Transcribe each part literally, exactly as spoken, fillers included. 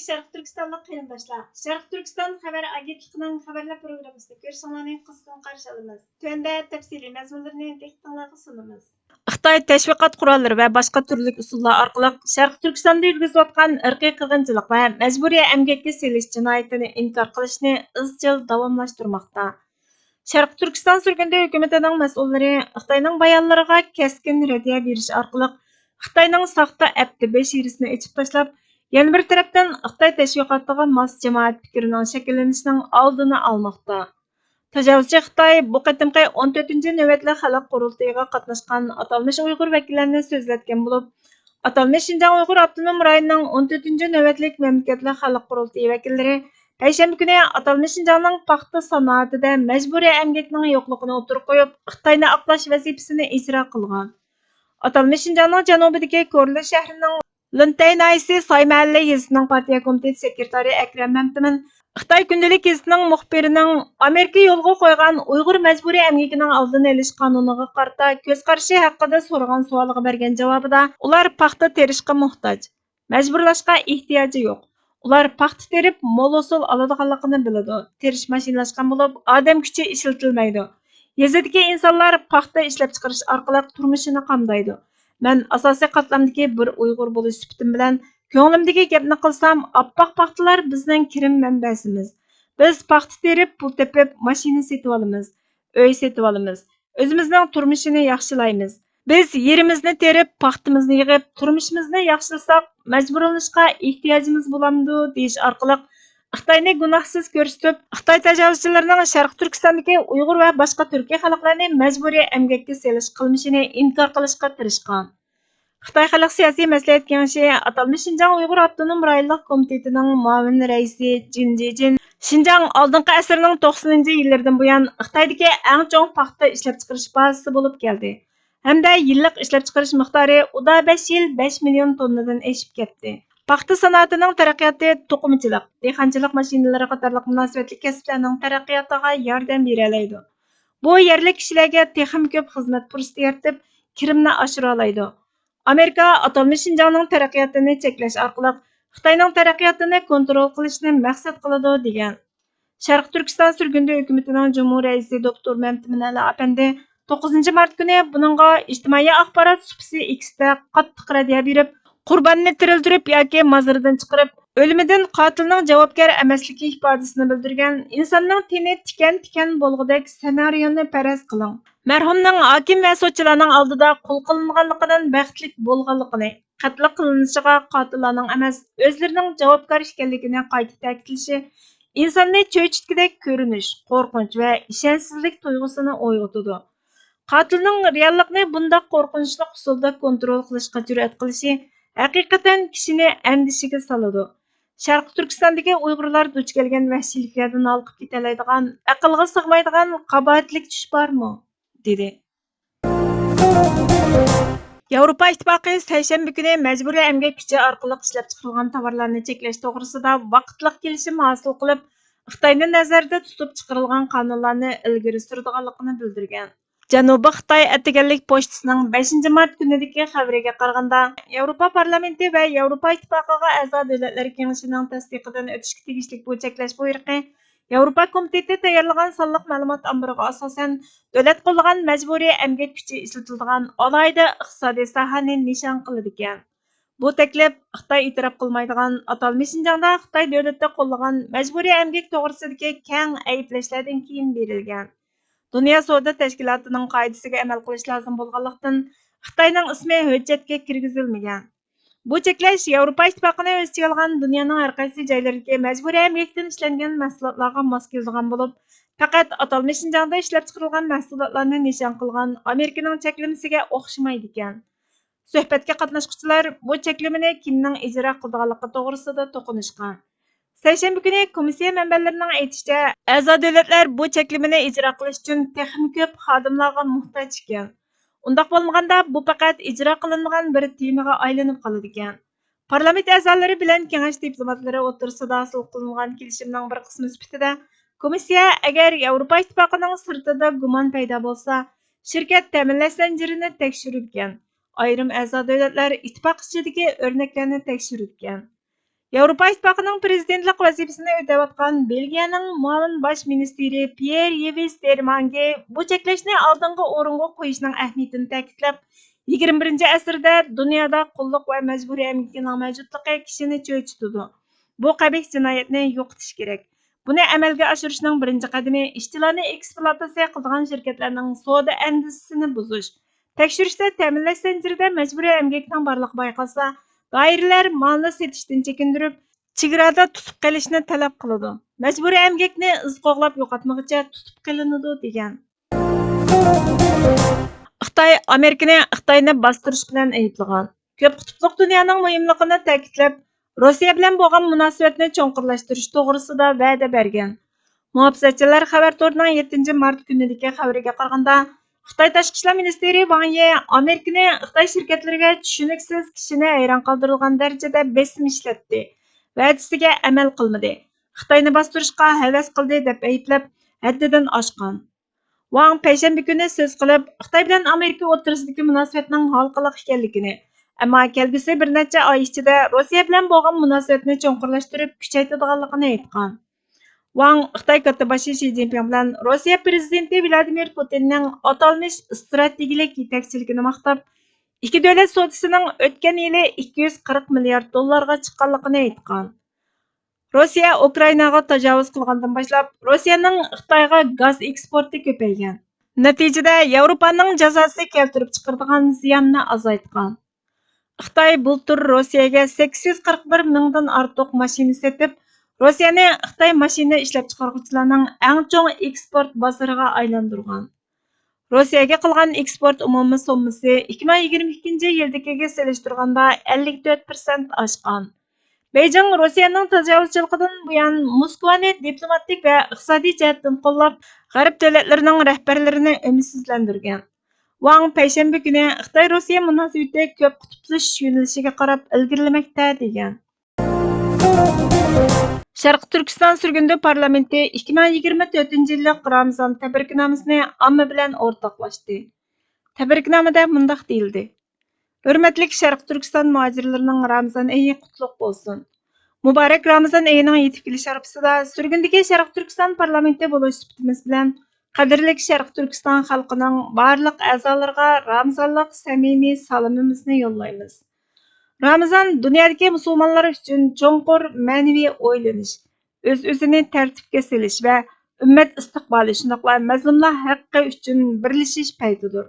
شەرقىي تۈركىستانلىق قېرىنداشلار، شەرقىي تۈركىستان خەۋەر ئاگېنتلىقىنىڭ خەۋەرلەر پروگراممىسىنى كۆرۈشۈڭلارنى قىزغىن قارشى ئالىمىز. تۆۋەندە تەپسىلىي مەزمۇنلىرىنى دىققىتىڭلارغا سۇنىمىز. خىتاي تەشۋىقات قوراللىرى ۋە باشقا تۈرلۈك ئۇسۇللار ئارقىلىق شەرقىي تۈركىستاندا يۈرگۈزۈۋاتقان ئىرقىي قىرغىنچىلىق ۋە مەجبۇرىي ئەمگەككە سېلىش جىنايىتىنى ئىنكار قىلىشنى ئىزچىل داۋاملاشتۇرماقتا. شەرقىي تۈركىستان سۈرگۈندە ھۆكۈمىتىنىڭ مەسئۇللىرى خىتاينىڭ بايانلىرىغا كەسكىن رەددىيە بېرىش ئارقىلىق خىتاينىڭ ساختا ئەپتى بېشىرىسىنى ئېچىپ تاشلاپ، يەنە بىر تەرەپتىن خىتاي تەشۋىقاتىغا ماس جامائەت پىكرىنىڭ شەكىللىنىشىنىڭ ئالدىنى ئالماقتا. تاجاۋۇزچى خىتاي بۇ قېتىمقى ئون تۆتىنچى نۆۋەتلىك خەلق قۇرۇلتىيىغا قاتناشقان ئاتالمىش ئۇيغۇر ۋەكىللەرنى سۆزلەتكەن بولۇپ، ئاتالمىش شىنجاڭ ئۇيغۇر ئاپتونوم رايونىنىڭ ئون تۆتىنچى نۆۋەتلىك مەملىكەتلىك خەلق قۇرۇلتىيى ۋەكىللىرى پەيشەنبە كۈنى ئاتالمىش شىنجاڭنىڭ پاختا سانائىتىدە مەجبۇرىي ئەمگەكنىڭ يوقلۇقىنى ئوتتۇرىغا قويۇپ، خىتاينى ئاقلاش ۋەزىپىسىنى ئىجرا قىلغان. ئاتالمىش شىنجاڭنىڭ جەنۇبىدىكى كورلا شەھىرىنىڭ لېنتەي ناھىيەسى ساي مەھەللە يېزىسىنىڭ پارتىيە كومىتېتى سېكرېتارى ئەكرەم مەمتىمىن خىتاي كۈندىلىك گېزىتىنىڭ مۇخبىرىنىڭ ئامېرىكا يولغا قويغان ئۇيغۇر مەجبۇرىي ئەمگىكىنىڭ ئالدىنى ئېلىش قانۇنىغا قارىتا كۆز قارىشى ھەققىدە سورىغان سوئالىغا بەرگەن جاۋابىدا، ئۇلار پاختا تېرىشقا موھتاج، مەجبۇرلاشقا ئېھتىياجى يوق. ئۇلار پاختا تېرىپ، مول ھوسۇل ئالىدىغانلىقىنى بىلىدۇ، تېرىش ماشىنىلاشقان بولۇپ، ئادەم كۈچى ئىشلىتىلمەيدۇ. يېزىدىكى ئىنسانلار پاختا ئىشلەپچىقىرىش ئارقىلىق تۇرمۇشىنى قامدايدۇ. مەن ئاساسىي قاتلامدىكى بىر ئۇيغۇر بولۇش سۈپىتىم بىلەن كۆڭلۈمدىكى گەپنى قىلسام، ئاپئاق پاختىلار بىزنىڭ كىرىم مەنبەسىمىز. بىز پاختا تېرىپ، پۇل تېپىپ، ماشىنا سېتىۋالىمىز، ئۆي سېتىۋالىمىز. ئۆزىمىزنىڭ تۇرمۇشىنى ياخشىلايمىز. بىز يېرىمىزنى تېرىپ، پاختىمىزنى يىغىپ، تۇرمۇشىمىزنى ياخشىلىساق، مەجبۇرلىنىشقا ئېھتىياجىمىز بولامدۇ؟ دېيىش ئارقىلىق خىتاينى گۇناھسىز كۆرسىتىپ، خىتاي تاجاۋۇزچىلىرىنىڭ شەرقىي تۈركىستاندىكى ئۇيغۇر ۋە باشقا تۈركىي خەلقلەرنى مەجبۇرىي ئەمگەككە سېلىش قىلمىشىنى ئىنكار قىلىشقا تىرىشقان. خىتاي خەلق سىياسىي مەسلىھەت كېڭىشى ئاتالمىش شىنجاڭ ئۇيغۇر ئاپتونوم رايونلۇق كومىتېتىنىڭ مۇئاۋىن رەئىسى جىن جىجىن شىنجاڭ ئالدىنقى ئەسىرنىڭ توقسىنىنچى يىللىرىدىن بۇيان خىتايدىكى ئەڭ چوڭ پاختا ئىشلەپچىقىرىش بازىسى بولۇپ كەلدى ھەمدە يىللىق ئىشلەپچىقىرىش مىقدارى ئۇدا بەش يىل بەش مىليون توننىدىن ئېشىپ كەتتى. پاختا سانائىتىنىڭ تەرەققىياتى توقۇمىچىلىق، دېھقانچىلىق ماشىنىلىرى قاتارلىق مۇناسىۋەتلىك كەسىپلەرنىڭ تەرەققىياتىغا ياردەم بېرەلەيدۇ. بۇ يەرلىك كىشىلەرگە تېخىمۇ كۆپ خىزمەت پۇرسىتى يارىتىپ، كىرىمنى ئاشۇرالايدۇ. ئامېرىكا ئاتالمىش شىنجاڭنىڭ تەرەققىياتىنى چەكلەش ئارقىلىق خىتاينىڭ تەرەققىياتىنى كونترول قىلىشنى مەقسەت قىلىدۇ، دېگەن. شەرقىي تۈركىستان سۈرگۈندە ھۆكۈمىتىنىڭ جۇمھۇر رەئىسى دوكتور مەمتىمىن ئەلا ئەپەندى توققۇزىنچى مارت كۈنى بۇنىڭغا ئىجتىمائىي ئاخبارات سۇپىسى ئېكستا قاتتىق رەددىيە بېرىپ، قۇرباننى تىرىلدۈرۈپ ياكى مازىرىدىن چىقىرىپ، ئۆلۈمىدىن قاتىلنىڭ جاۋابكار ئەمەسلىكى ئىپادىسىنى بىلدۈرگەن، ئىنساننىڭ تېنى تىكەن-تىكەن بولغۇدەك سېنارىيونى پەرەز قىلىڭ. مەرھۇمنىڭ ھاكىم ۋە سوتچىلارنىڭ ئالدىدا قۇل قىلىنغانلىقىدىن بەختلىك بولغانلىقىنى، قەتل قىلىنىشىغا قاتىللارنىڭ ئەمەس، ئۆزلىرىنىڭ جاۋابكار ئىكەنلىكىنى قايتا تەكىتلىشى ئىنساننى چۆچۈتكۈدەك كۆرۈنۈش، قورقۇنچ ۋە ئىشەنچسىزلىك تۇيغۇسىنى ئويغىتىدۇ. قاتىلنىڭ رېئاللىقنى بۇنداق قورقۇنچلۇق ئۇسۇلدا كونترول قىلىشقا جۈرئەت قىلىشى ھەقىقەتەن كىشىنى ئەندىشىگە سالىدۇ. شەرقىي تۈركىستاندىكى ئۇيغۇرلار دۇچ كەلگەن ۋەھشىيلىكلەردىن ھالقىپ كېتەلەيدىغان، ئەقىلگە سىغمايدىغان قاباھەتلىك چۈش بارمۇ؟ دېدى. ياۋروپا ئىتتىپاقى سەيشەنبە كۈنى مەجبۇرىي ئەمگەك كۈچى ئارقىلىق ئىشلەپچىقىرىلغان تاۋارلارنى چەكلەش توغرىسىدا ۋاقىتلىق كېلىشىم ھاسىل قىلىپ، خىتاينى نەزەردە تۇتۇپ چىقىرىلغان قانۇنلارنى ئىلگىرى سۈرىدىغانلىقىنى بىلدۈرگەن. جەنۇبىي خىتاي ئەتىگەنلىك پوچتىسىنىڭ بەشىنچى مارت كۈنىدىكى خەۋىرىگە قارىغاندا، ياۋروپا پارلامېنتى ۋە ياۋروپا ئىتتىپاقىغا ئەزا دۆلەتلەر كېڭىشىنىڭ تەستىقىدىن ئۆتۈشكە تېگىشلىك بۇ چەكلەش بۇيرۇقى ياۋروپا كومىتېتى تەييارلىغان سانلىق مەلۇمات ئامبىرىغا ئاساسەن، دۆلەت قوللىغان مەجبۇرىي ئەمگەك كۈچى ئىشلىتىلىدىغان ئالاھىدە ئىقتىسادىي ساھەنى نىشان قىلىدىكەن. بۇ تەكلىپ خىتاي ئېتىراپ قىلمايدىغان، ئاتالمىش شىنجاڭدا خىتاي دۆلىتى قوللىغان مەجبۇرىي ئەمگەك توغرىسىدىكى كەڭ ئەيىبلەشلەردىن كېيىن بېرىلگەن. دۇنيا سودا تەشكىلاتىنىڭ قائىدىسىگە ئەمەل قىلىش لازىم بولغانلىقتىن، خىتاينىڭ ئىسمى ھۆججەتكە كىرگۈزۈلمىگەن. بۇ چەكلەش ياۋروپا ئىتتىپاقىنى ئۆز ئىچىگە ئالغان دۇنيانىڭ ھەر قايسى جايلىرىدىكى مەجبۇرىي ئەمگەكتىن ئىشلەنگەن مەھسۇلاتلارغا ماس كېلىدىغان بولۇپ، پەقەت ئاتالمىش شىنجاڭدا ئىشلەپچىقىرىلغان مەھسۇلاتلارنى نىشان قىلغان ئامېرىكىنىڭ چەكلىمىسىگە ئوخشىمايدىكەن. سۆھبەتكە قاتناشقۇچىلار بۇ چەكلىمىنى كىمنىڭ ئىجرا قىلىدىغانلىقى توغرىسىدا توقۇنۇشقان. سەيشەنبە كۈنى كومىسسىيە مەنبەلىرىنىڭ ئېيتىشىچە، ئەزا دۆلەتلەر بۇ چەكلىمىنى ئىجرا قىلىش ئۈچۈن تېخىمۇ كۆپ خادىملارغا موھتاج ئىكەن. ئۇنداق بولمىغاندا، بۇ پەقەت ئىجرا قىلىنمىغان بىر تېمىغا ئايلىنىپ قالىدىكەن. پارلامېنت ئەزالىرى بىلەن كېڭەش دىپلوماتلىرى ئوتتۇرىسىدا ھاسىل قىلىنغان كېلىشىمنىڭ بىر قىسمى سۈپىتىدە، كومىسسىيە ئەگەر ياۋروپا ئىتتىپاقىنىڭ سىرتىدا گۇمان پەيدا بولسا، شىركەت تەمىنلەش زەنجىرىنى تەكشۈرىدىكەن، ئايرىم ئەزا دۆلەتلەر ئىتتىپاق ئىچىدىكى ئۆرنەكلەرنى تەكشۈرىدىكەن. ياۋروپا ئىتتىپاقىنىڭ پىرېزىدېنتلىق ۋەزىپىسىنى ئۆتەۋاتقان بېلگىيەنىڭ مۇئاۋىن باش مىنىستىرى پيېر يىۋىس دېرمانگې بۇ چەكلەشنى ئالدىنقى ئورۇنغا قويۇشنىڭ ئەھمىيىتىنى تەكىتلەپ، يىگىرمە بىرىنچى ئەسىردە دۇنيادا قۇللۇق ۋە مەجبۇرىي ئەمگىكىنىڭ مەۋجۇتلۇقى كىشىنى چۆچۈتىدۇ. بۇ قەبىھ جىنايەتنى يوقىتىش كېرەك. بۇنى ئەمەلگە ئاشۇرۇشنىڭ بىرىنچى قەدىمى ئىشچىلارنى ئېكسپلۇئاتاتسىيە قىلىدىغان شىركەتلەرنىڭ سودا ئەندىزىسىنى بۇزۇش. تەكشۈرۈشتە تەمىنلەش زەنجىرىدە مەجبۇرىي ئەمگەكنىڭ بارلىقى بايقالسا، دائىرىلەر مالنى سېتىشتىن چېكىندۈرۈپ، چېگرادا تۇتۇپ قېلىشنى تەلەپ قىلىدۇ. مەجبۇرىي ئەمگەكنى ئىز قوغلاپ يوقاتمىغۇچە تۇتۇپ قېلىنىدۇ، دېگەن. خىتاي ئامېرىكىنى خىتاينى باستۇرۇش بىلەن ئەيىبلىغان. كۆپ قۇتۇپلۇق دۇنيانىڭ مۇھىملىقىنى تەكىتلەپ، روسىيە بىلەن بولغان مۇناسىۋەتنى چوڭقۇرلاشتۇرۇش توغرىسىدا ۋەدە بەرگەن. مۇھاپىزەتچىلەر خەۋەر تورىنىڭ يەتتىنچى مارت كۈنىدىكى خەۋىرىگە قارىغاندا، خىتاي تاشقى ئىشلار مىنىستىرى ۋاڭ يى ئامېرىكىنى خىتاي شىركەتلىرىگە چۈشىنىكسىز، كىشىنى ھەيران قالدۇرىدىغان دەرىجىدە بېسىم ئىشلەتتى، ۋەدىسىگە ئەمەل قىلمىدى، خىتاينى باستۇرۇشقا ھەۋەس قىلدى دەپ ئەيىبلەپ، ھەددىدىن ئاشقان. ۋاڭ پەيشەنبە كۈنى سۆز قىلىپ، خىتاي بىلەن ئامېرىكا ئوتتۇرىسىدىكى مۇناسىۋەتنىڭ ھالقىلىق ئىكەنلىكىنى، ئەمما كەلگۈسى بىر نەچچە ئاي ئىچىدە روسىيە بىلەن بولغان مۇناسىۋەتنى چوڭقۇرلاشتۇرۇپ، كۈچەيتىدىغانلىقىنى ئېيتقان. ۋاڭ خىتاي كاتتىباشى شى جىنپىڭ بىلەن روسىيە پىرېزىدېنتى ۋلادىمىر پۇتىننىڭ ئاتالمىش ئىستراتېگىيىلىك يېتەكچىلىكىنى ماختاپ، ئىككى دۆلەت سودىسىنىڭ ئۆتكەن يىلى ئىككى يۈز قىرىق مىليارد دوللارغا چىققانلىقىنى ئېيتقان. روسىيە ئۇكرائىناغا تاجاۋۇز قىلغاندىن باشلاپ، روسىيەنىڭ خىتايغا گاز ئېكسپورتى كۆپەيگەن. نەتىجىدە، ياۋروپانىڭ جازاسى كەلتۈرۈپ چىقىرىدىغان زىياننى ئازايتقان. خىتاي بۇلتۇر روسىيەگە سەككىز يۈز قىرىق بىر مىڭدىن ئارتۇق ماشىنا سېتىپ، روسىيەنى خىتاي ماشىنا ئىشلەپچىقارغۇچىلارنىڭ ئەڭ چوڭ ئېكسپورت بازىرىغا ئايلاندۇرغان. روسىيەگە قىلغان ئېكسپورت ئومۇمىي سوممىسى ئىككى مىڭ يىگىرمە ئىككىنچى يىلدىكىگە سېلىشتۇرغاندا ئەللىك تۆت پىرسەنت ئاشقان. بېيجىڭ روسىيەنىڭ تاجاۋۇزچىلىقىدىن بۇيان موسكۋانى دىپلوماتىك ۋە ئىقتىسادىي جەھەتتىن قوللاپ، غەرب دۆلەتلىرىنىڭ رەھبەرلىرىنى ئۈمىدسىزلەندۈرگەن. ۋاڭ پەيشەنبە كۈنى خىتاي روسىيە مۇناسىۋىتى كۆپ قۇتۇپلىشىش يۆنىلىشىگە قاراپ ئىلگىرىلىمەكتە، دېگەن. شەرقىي تۈركىستان سۈرگۈندە پارلامېنتى ئىككى مىڭ يىگىرمە تۆتىنچى يىللىق رامىزان تەبرىكنامىسىنى ئامما بىلەن ئورتاقلاشتى. تەبرىكنامىدە مۇنداق دېيىلدى: ھۆرمەتلىك شەرقىي تۈركىستان مۇھاجىرلىرىنىڭ رامىزان ئېيى قۇتلۇق بولسۇن! مۇبارەك رامىزان ئېيىنىڭ يېتىپ كېلىش ئارىپىسىدا سۈرگۈندىكى شەرقىي تۈركىستان پارلامېنتى بولۇش سۈپىتىمىز بىلەن، قەدىرلىك شەرقىي تۈركىستان خەلقىنىڭ بارلىق ئەزالىرىغا رامىزانلىق سەمىمىي سالىمىمىزنى يوللايمىز. رامىزان دۇنيادىكى مۇسۇلمانلار ئۈچۈن چوڭقۇر مەنىۋى ئويلىنىش، ئۆز-ئۆزىنى تەرتىپكە سېلىش ۋە ئۈممەت ئىستىقبالى، شۇنداقلا مەزلۇملار ھەققى ئۈچۈن بىرلىشىش پەيتىدۇر.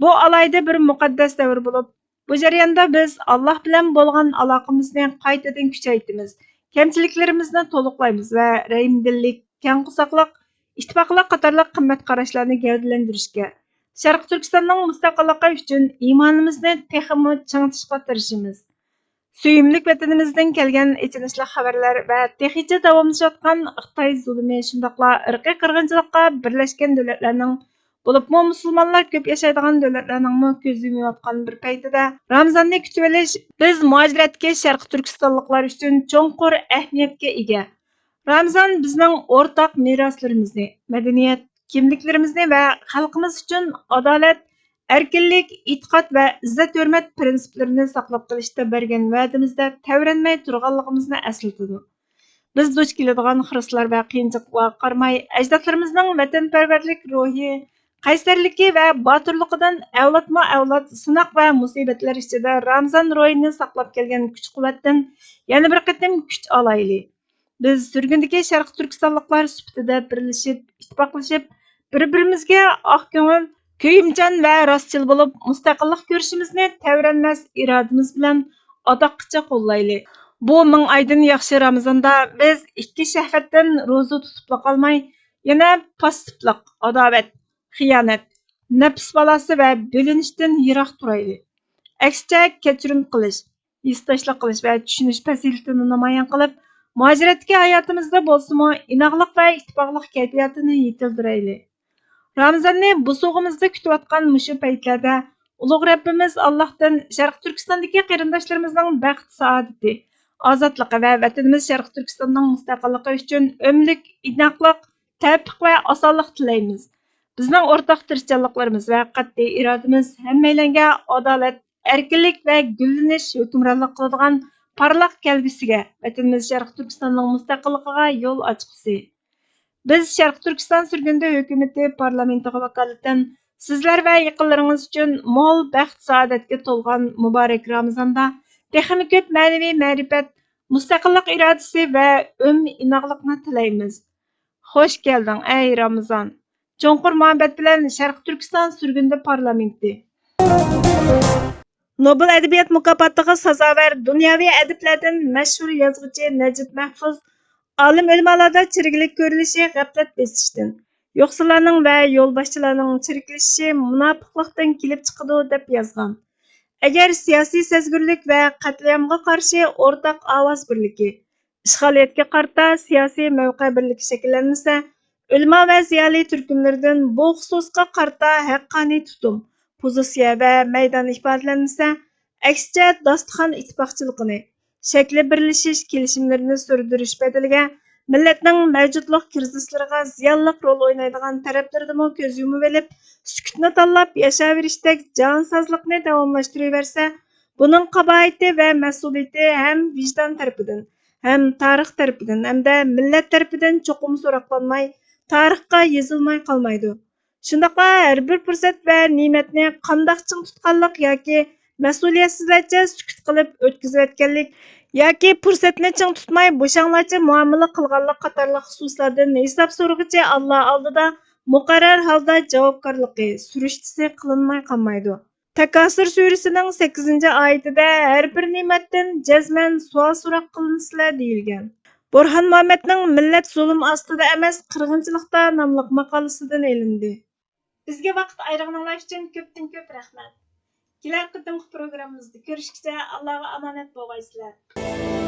بۇ ئالاھىدە بىر مۇقەددەس دەۋر بولۇپ، بۇ جەرياندا بىز ئاللاھ بىلەن بولغان ئالاقىمىزنى قايتىدىن كۈچەيتىمىز، كەمچىلىكلىرىمىزنى تولۇقلايمىز ۋە رەھىمدىللىك، كەڭ قورساقلىق، ئىتتىپاقلىق قاتارلىق قىممەت قاراشلارنى گەۋدىلەندۈرۈشكە، شەرقىي تۈركىستاننىڭ مۇستەقىللىقى ئۈچۈن ئىمانىمىزنى تېخىمۇ چىڭىتىشقا تىرىشىمىز. سۆيۈملۈك ۋەتىنىمىزدىن كەلگەن ئېچىنىشلىق خەۋەرلەر ۋە تېخىچە داۋاملىشىۋاتقان خىتاي زۇلۇمى، شۇنداقلا ئىرقىي قىرغىنچىلىققا بىرلەشكەن دۆلەتلەرنىڭ، بولۇپمۇ مۇسۇلمانلار كۆپ ياشايدىغان دۆلەتلەرنىڭمۇ كۆزى يۇمۇۋاتقان بىر پەيتىدە، رامىزاننى كۈتۈۋېلىش بىز مۇھاجىرەتتىكى شەرقىي تۈركىستانلىقلار ئۈچۈن چوڭقۇر ئەھمىيەتكە ئىگە. رامىزان بىزنىڭ ئورتاق مىراسلىرىمىزنى، مەدەنىيەت، كىملىكلىرىمىزنى ۋە خەلقىمىز ئۈچۈن ئادالەت، ئەركىنلىك، ئېتىقاد ۋە ئىززەت-ھۆرمەت پىرىنسىپلىرىنى ساقلاپ قېلىشتا بەرگەن ۋەدىمىزدە تەۋرەنمەي تۇرغانلىقىمىزنى ئەسلىتىدۇ. بىز دۇچ كېلىدىغان خىرىسلار ۋە قىيىنچىلىقلارغا قارىماي، ئەجدادلىرىمىزنىڭ ۋەتەنپەرۋەرلىك روھى، قەيسەرلىكى ۋە باتۇرلۇقىدىن ئەۋلادمۇ ئەۋلاد سىناق ۋە مۇسىبەتلەر ئىچىدە رامىزان روھىنى ساقلاپ كەلگەن كۈچ-قۇۋۋەتتىن يەنە بىر قېتىم كۈچ ئالايلى. بىز سۈرگۈندىكى شەرقىي تۈركىستانلىقلار سۈپىتىدە بىرلىشىپ، ئىتتىپاقلىشىپ، بىر-بىرىمىزگە ئاق كۆڭۈل، كۆيۈمچان ۋە راستچىل بولۇپ، مۇستەقىللىق كۈرىشىمىزنى تەۋرەنمەس ئىرادىمىز بىلەن ئاداققىچە قوللايلى. بۇ مىڭ ئايدىن ياخشى رامىزاندا بىز ئىككى شەھۋەتتىن روزا تۇتۇپلا قالماي، يەنە پاسسىپلىق، ئاداۋەت، خىيانەت، نەپس بالاسى ۋە بۆلۈنۈشتىن يىراق تۇرايلى. ئەكسىچە، كەچۈرۈم قىلىش، ھېسداشلىق قىلىش ۋە چۈشىنىش پەزىلىتىنى نامايان قىلىپ، مۇھاجىرەتتىكى ھاياتىمىزدا بولسىمۇ ئىناقلىق ۋە ئىتتىپاقلىق كەيپىياتىنى يېتىلدۈرەيلى. رامىزاننى بوسۇغىمىزدا كۈتۈۋاتقان مۇشۇ پەيتلەردە ئۇلۇغ رەببىمىز ئاللاھتىن شەرقىي تۈركىستاندىكى قېرىنداشلىرىمىزنىڭ بەخت-سائادىتى، ئازادلىقى ۋە ۋەتىنىمىز شەرقىي تۈركىستاننىڭ مۇستەقىللىقى ئۈچۈن ئۆملۈك ئىناقلىق، تەۋپىق ۋە ئاسانلىق تىلەيمىز. بىزنىڭ ئورتاق تىرىشچانلىقلىرىمىز ۋە قەتئىي ئىرادىمىز ھەممەيلەنگە ئادالەت، ئەركىنلىك ۋە گۈللىنىش ھۆكۈمرانلىق قىلىدىغان پارلاق كەلگۈسىگە، ۋەتىنىمىز شەرقىي تۈركىستاننىڭ مۇستەقىللىقىغا يول ئاچقۇسى. بىز شەرقىي تۈركىستان سۈرگۈندە ھۆكۈمىتى پارلامېنتىغا ۋاكالىتەن سىزلەر ۋە يېقىنلىرىڭىز ئۈچۈن مول بەخت-سائادەتكە تولغان مۇبارەك رامىزاندا تېخىمۇ كۆپ مەنىۋى مەرىپەت، مۇستەقىللىق ئىرادىسى ۋە ئۈم ئىناقلىقنى تىلەيمىز. خوش كەلدىڭ، ئەي رامىزان! چوڭقۇر مۇھەببەت بىلەن شەرقىي تۈركىستان سۈرگۈندە پارلامېنتى. نوبېل ئەدەبىيات مۇكاپاتىغا سازاۋەر دۇنياۋى ئەدىبلەردىن مەشھۇر يازغۇچى نەجىپ مەھپۇز، ئالىم ئۆلىمالاردا چىرىكلىك كۆرۈلۈشى غەپلەت بېسىشتىن، يوقسۇللارنىڭ ۋە يولباشچىلارنىڭ چىرىكلىشىشى مۇناپىقلىقتىن كېلىپ چىقىدۇ، دەپ يازغان. ئەگەر سىياسىي سەزگۈرلۈك ۋە قەتلىئامغا قارشى ئورتاق ئاۋاز بىرلىكى، ئىشغالىيەتكە قارىتا سىياسىي مەۋقە بىرلىكى شەكىللەنمىسە، ئۆلىما ۋە زىيالىي تۈركۈملىرىدىن بۇ خۇسۇسقا قارىتا ھەققانىي تۇتۇم، پوزىتسىيە ۋە مەيدان ئىپادىلەنمىسە، ئەكسىچە داستىخان ئىتتىپاقچىلىقىنى، شەكلى بىرلىشىش كېلىشىملىرىنى سۈردۈرۈش بەدىلىگە، مىللەتنىڭ مەۋجۇتلۇق كىرىزىسلىرىغا زىيانلىق رول ئوينايدىغان تەرەپلىرىدىمۇ كۆز يۇمۇۋېلىپ، سۈكۈتنى تاللاپ ياشاۋېرىشتەك جانسازلىقنى داۋاملاشتۇرۇۋەرسە، بۇنىڭ قاباھىتى ۋە مەسئۇلىيىتى ھەم ۋىجدان تەرىپىدىن، ھەم تارىخ تەرىپىدىن، ھەمدە مىللەت تەرىپىدىن چوقۇم سوراقلانماي، تارىخقا يېزىلماي قالمايدۇ. شۇنداقلا ھەر بىر پۇرسەت ۋە نېمەتنى قانداق چىڭ تۇتقانلىق ياكى مەسئۇلىيەتسىزلەرچە سۈكۈت قىلىپ ئۆتكۈزۈۋەتكەنلىك ياكى پۇرسەتنى چىڭ تۇتماي بوشاڭلارچە مۇئامىلە قىلغانلىق قاتارلىق خۇسۇسلاردىن ھېساب سورىغۇچى ئاللا ئالدىدا مۇقەررەر ھالدا جاۋابكارلىقى، سۈرۈشتىسى قىلىنماي قالمايدۇ. تەكاسۇر سۈرىسىنىڭ سەككىزىنچى ئايىتىدە ھەر بىر نېمەتتىن جەزمەن سوئال سوراق قىلىنىسىلەر دېيىلگەن. بۇرھان مۇھەممەدنىڭ مىللەت زۇلۇم ئاستىدا ئەمەس، قىرغىنچىلىقتا ناملىق ماقالىسىدىن ئېلىندى. بىزگە ۋاقىت ئايرىغىنىڭلار ئۈچۈن كۆپتىن كۆپ رەھمەت. كېلەر قېتىمقى پروگراممىمىزدا كۆرۈشكىچە ئاللاغا ئامانەت بولغايسىلەر.